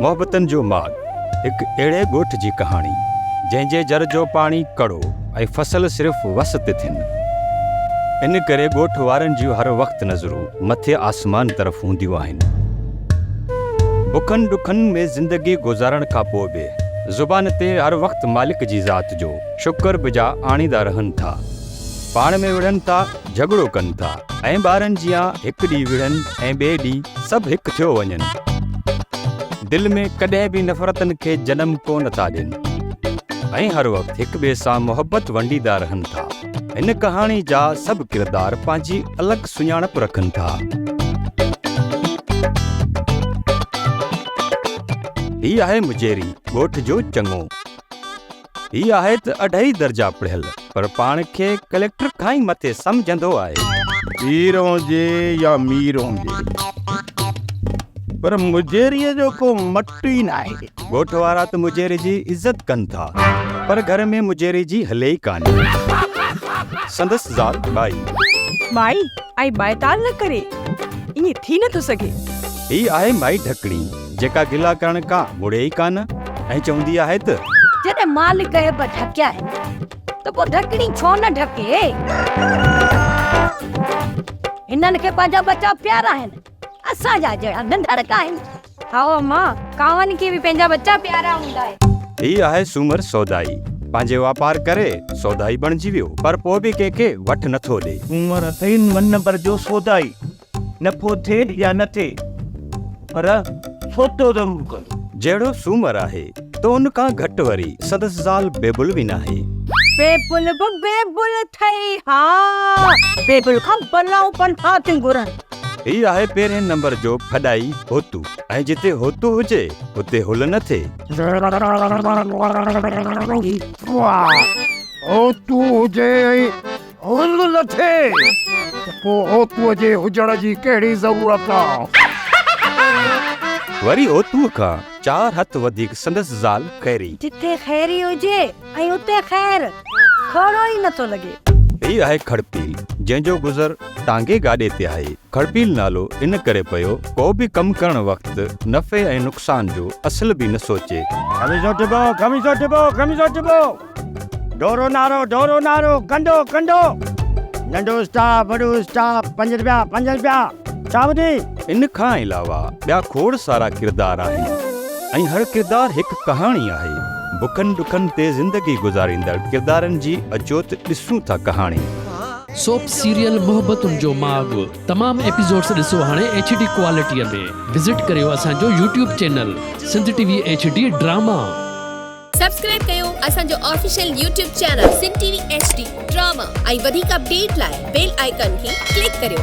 محبتن جو ماڳ، هڪ اهڙي ڳوٺ جي ڪهاڻي، جنهن جي جر جو پاڻي ڪڙو ۽ فصل صرف وس تي ٿين. ان ڪري ڳوٺ وارن جون هر وقت نظرون مٿي آسمان طرف هونديون آهن. بکن ڏکن ۾ زندگي گذارڻ کان پوء به زبان تي هر وقت مالڪ جي ذات جو شڪر بجا آڻيندا رهن ٿا. پاڻ ۾ وڙهن ٿا، جهڳڙو ڪن ٿا ۽ ٻارن جيان هڪ ڏينهن وڙهن ۽ ٻئي ڏينهن سڀ هڪ ٿيو وڃن. دل ۾ ڪڏهن به نفرتن کي جنم ڪو نه ٿا ڏين ۽ هر وقت هڪ ٻئي سان محبت ونڊيندا رهن ٿا. هن ڪهاڻي جا سڀ ڪردار پنهنجي الڳ سڃاڻپ رکن ٿا. هي آهي مجيري ڳوٺ جو چڱو. هي آهي ته اڍائي درجا پڙهيل پر پاڻ کي ڪليڪٽر کان ئي مٿي سمجهندو آهي. پير هجي يا مير هجي پر مجيريء جو ڪو مٽ ئي ناهي. ڳوٺ وارا ته مجيري جي عزت ڪن ٿا پر گهر ۾ مجيري جي هلي ئي ڪانه. سندس زال ٻائي. ٻائي ۽ ٻائيتال نه ڪري ائين ٿي نٿو سگهي. هي آهي مائي ڍڪڻي. جيڪا گلا ڪرڻ کان مڙي ئي ڪانه ۽ چوندي آهي ته. جڏهن مالڪ عيب ڍڪيا آهن ته پوء ڍڪڻي ڇو نه ڍڪي؟ هنن کي پنهنجا ٻچا پيارا آهن، اسان جا جهڙا ننڌڻڪا آهن. هائو اما، ڪانون کي به پنهنجا ٻچا پيارا هوندا آهن. هي آهي سومر سودائي. پنهنجي واپار ڪري سودائي بڻجي ويو، پر پوء به ڪنهن کي وٺ نٿو ڏئي. سومر اٿئي ون نمبر جو سودائي. نفعو ٿئي يا نه ٿئي پر سودو ضرور ڪندو. جهڙو سومر آهي ته ان کان گهٽ وري سندس زال بيبل به ناهي. بيبل به بيبل اٿئي ها بيبل کان بلائون پناهه ٿيون گهرن. هي آهي پهرين نمبر جو ڦڏائي هوتو ۽ جتي هوتو هجي اتي هل نه ٿئي. هوتو هجي ۽ هل نه ٿئي ته پوء اوتوء جي هجڻ جي ڪهڙي ضرورت آ؟ وري اوتوء کان چار هٿ وڌيڪ سندس زال خيري. جتي خيري هجي ۽ اتي خير، کوڙو ئي نٿو لڳي. هي آهي کڙپيل، جنهن جو گذر ٽانگي گاڏي تي آهي. کڙپيل نالو ان ڪري پيو، ڪو به ڪم ڪرڻ وقت نفعي ۽ نقصان جو اصل به نه سوچي. خميسو ٽبو، خميسو ٽبو، خميسو ٽبو. ڍورو نارو ڍورو نارو ڪنڊو ڪنڊو ننڍو اسٽاپ وڏو اسٽاپ پنج رپيا پنج رپيا ڇا ٻڌي. ان کان علاوه ٻيا کوڙ سارا ڪردار آهن ۽ هر ڪردار هڪ ڪهاڻي آهي. بکن ڏکن تي زندگي گذاريندڙ ڪردارن جي اچو ته ڏسون ٿا ڪهاڻي. سوپ سيريل محبتن جو ماڳ تمام ايپيسوڊس ڏسو هاڻي ايڇ ڊي ڪوالٽي ۾ وزٽ ڪريو اسان جو YouTube channel Sindh T V H D drama. Subscribe ڪيو اسان جو official YouTube channel Sindh T V H D drama ۽ وڌيڪ اپڊيٽ لاء بيل آئيڪان کي ڪلڪ ڪريو.